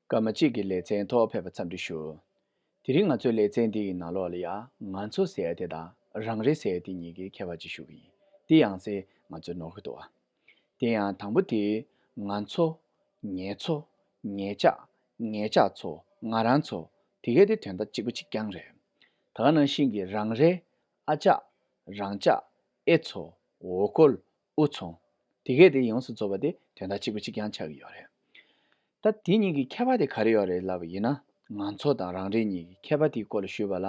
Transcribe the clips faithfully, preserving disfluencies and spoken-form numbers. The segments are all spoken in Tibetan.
སྐར་མ་གཅིག་གི་ལེ་ཚན་ཐོག་ཕེབས་པར་འཚམས་འདྲི་ཞུ། དེ་རིང་ང་ཚོའི་ལེ་ཚན་འདི་ཡི་ནང་ལོགས་ལ་ཡང་ང་ཚོ་ཟེར་ཡ་དེ་དང་རང་རེ་ཟེར་ཡ་དེ་གཉིས་ཀྱི་ཁྱད་པར་ཅིག་ཞུ་གི་ཡིན། དེ་ཡང་སེ་ང་ཚོས་ནོར་གི་འདུག་བ། དེ་ཡང་དང་པོ་དེ་ང་ཚོ། ངེད་ཚོ། ངེད་ཅག་ངེད་ཅག་ཚོ། ང་རང་ཚོ། དེ་གས་དེ་དོན་དག་གཅིག་པ་གཅིག་རྐྱང་རེད། ད་ག་ནང་བཞིན་གྱི་རང་རེ། ཨ་ཅག་རང་ཅག་ཨེ་ཚོ། འོ་སྐོལ། ཨུ་ཚོ། དེ་གས་དེ་ཡོངས་སུ་རྫོགས་པ་དེ་དོན་དག་གཅིག་པ་གཅིག་རྐྱང་ཆགས་ཀྱི་ཡོད་རེད། ད་དེ་གཉིས་ཀྱི་ཁྱད་པར་དེ་ག་རེ་ཡོད་རེད་ལབ་པ་ཡིན་ན། ང་ཚོ་དང་རང་རེ་གཉིས་ཀྱི་ཁྱད་པར་དེའི་སྐོར་ལ་ཞུས་པ་ལ།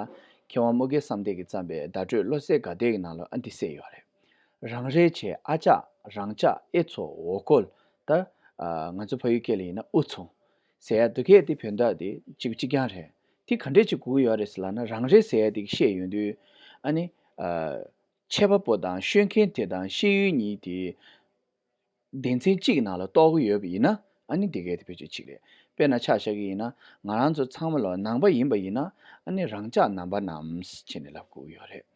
མཁས་དབང་དམུ་དགེ་བསམ་གཏན་གྱིས་བརྩམས་པའི་བརྡ་སྤྲོད་བློ་གསལ་དགའ་ལྡན་གྱི་ནང་ལ་ཨ་འདི་གསལ་ཡོད་རེད། རང་རེ་བྱས་ཨ་ཅག་རང་ཅག་ཨེ་ཚོ། འོ་སྐོལ། ད་ང་ཚོ་ཕ་ཡུལ་སྐད་ལ་ཡིན་ན་ཨུ་ཚོ་ཟེར་ཡ་དེ་གས་དེ་དོན་དག་དེ་གཅིག་པ་གཅིག་རྐྱང་རེད། དེ་ག་འདྲས་ཅིག་གོ་གི་ཡོད་རེད་ཟེར་ལབ་ན། རང་རེ་ཟེར་ཡ་དེ་གི་བཤད་ཡོང་དུས། ཨ་ནི། ཨ། འཆད་པ་པོ་དང་ཤོད་མཁན་དེ་དང་བཤད་ཡུལ་གཉིས་དེ་སྡེ་ཚན་གཅིག་གི་ནང་ལ་གཏོགས་ཀྱི་ཡོད་པ་ཡིན་ན། ཨ་ནི་དེ་གས་དེ་བེད་སྤྱོད་གཅིག་རེད། དཔེར་ན་ཆ་བཞག་གི་ཡིན་ན། ང་རང་ཚོ་ཚང་མ་ལོ་ནང་པ་ཡིན་པ་ཡིན་ན། ཨ་ནི་རང་ཅག་ནང་པ་རྣམས་བྱས་ནས་ལབ་དགོས་ཀྱི་ཡོད་རེད།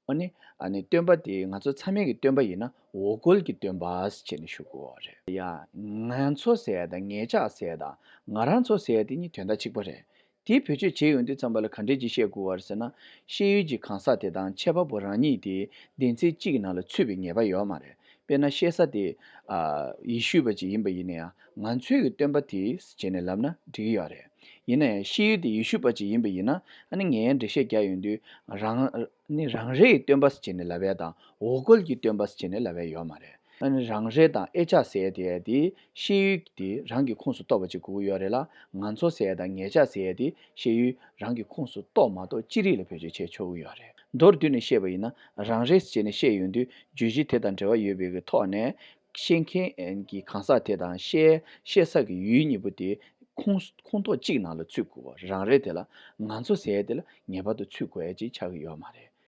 ཨ་ནི། ཨ་ནི་སྟོན་པ་དེ་ང་ཚོ་ཚང་མའི་གི་སྟོན་པ་ཡིན་ན་འོ་སྐོལ་གྱི་སྟོན་པ་བྱས་ནས་ཞུ་དགོས་པ་རེད། ཡ། ང་ཚོ་ཟེར་ཡ་དང་ངེད་ཅག་ཟེར་ཡ་དང་ང་རང་ཚོ་ཟེར་ཡ་དེ་གཉིས་དོན་དག་གཅིག་པ་རེད། དེའི་བེད་སྤྱོད་བྱེད་ཡོང་དུས་ཙམ་པ་ལ་ག་འདྲས་ཅིག་བཤད་དགོས་པ་རེད་ཟེར་ན། བཤད་ཡུལ་གྱི་གང་ཟག་དེ་དང་འཆད་པ་པོ་རང་ཉིད་དེ་སྡེ་ཚན་གཅིག་གི་ནང་ལ་ཚུད་པའི་ངེས་པ་ཡོད་མ་རེད། དཔེར་ན་བཤད་ས་དེ། ཨ། ཡེ་ཤུ་པ་ཅིག་ཡིན་པ་ཡིན་ན་ཡང་ང་ཚོའི་གི་སྟོན་པ་དེ་བྱས་ནས་ལབ་ན་འགྲིག་གི་ཡོད་རེད། ཡིན་ན་ཡང་བཤད་ཡུལ་དེ་ཡེ་ཤུ་པ་ཅིག་ཡིན་པ་ཡིན་ན། ཨ་ནི་ངས་འགྲེལ་བཤད་རྒྱག་ཡོང་དུས་རང་། ནི་རང་རེའི་སྟོན་པ་བྱས་ནས་ལབ་ཡ་དང་འོ་སྐོལ་གྱི་སྟོན་པ་བྱས་ནས་ལབ་ཡ་ཡོད་མ་རེད། ཨ་ནི་རང་རེ་དང་ཨེ་ཅག་ཟེར་ཡ་དེ་དེ་བཤད་ཡུལ་དེ་རང་གི་ཁོངས་སུ་གཏོགས་པ་ཅིག་དགོས་ཀྱི་ཡོད་རེད་ལ། ང་ཚོ་ཟེར་ཡ་དང་ངེད་ཅག་ཟེར་ཡ་དེ་བཤད་ཡུལ་རང་གི་ཁོངས་སུ་གཏོགས་མ་གཏོགས་ཅི་རིགས་ལ་བེད་སྤྱོད་བྱས་ཆོག་གི་ཡོད་རེད། མདོར་བསྡུས་ནས་བཤད་པ་ཡིན་ན། རང་རེ་ཟེར་ནས་བཤད་ཡོང་དུས་བརྗོད་གཞི་དེ་དང་འབྲེལ་བ་ཡོད་པའི་གི་ཐོག་ནས་བཤད་མཁན་གྱི་གང་ཟག་དེ་དང་བཤད་བཤད་ས་གི་ཡུལ་གཉིས་པོ་དེ་ཁོངས་ཁོངས་གཏོགས་གཅིག་ནང་ལ་ཚུད་དགོས་པ། རང་རེ་དེ་ལ་ང་ཚོ་ཟེར་ཡ་དེ་ལ་ངེས་པར་དུ་ཚུད་དགོས་ཡ་ཅིག་ཆགས་ཀྱི་ཡོད་མ་རེད།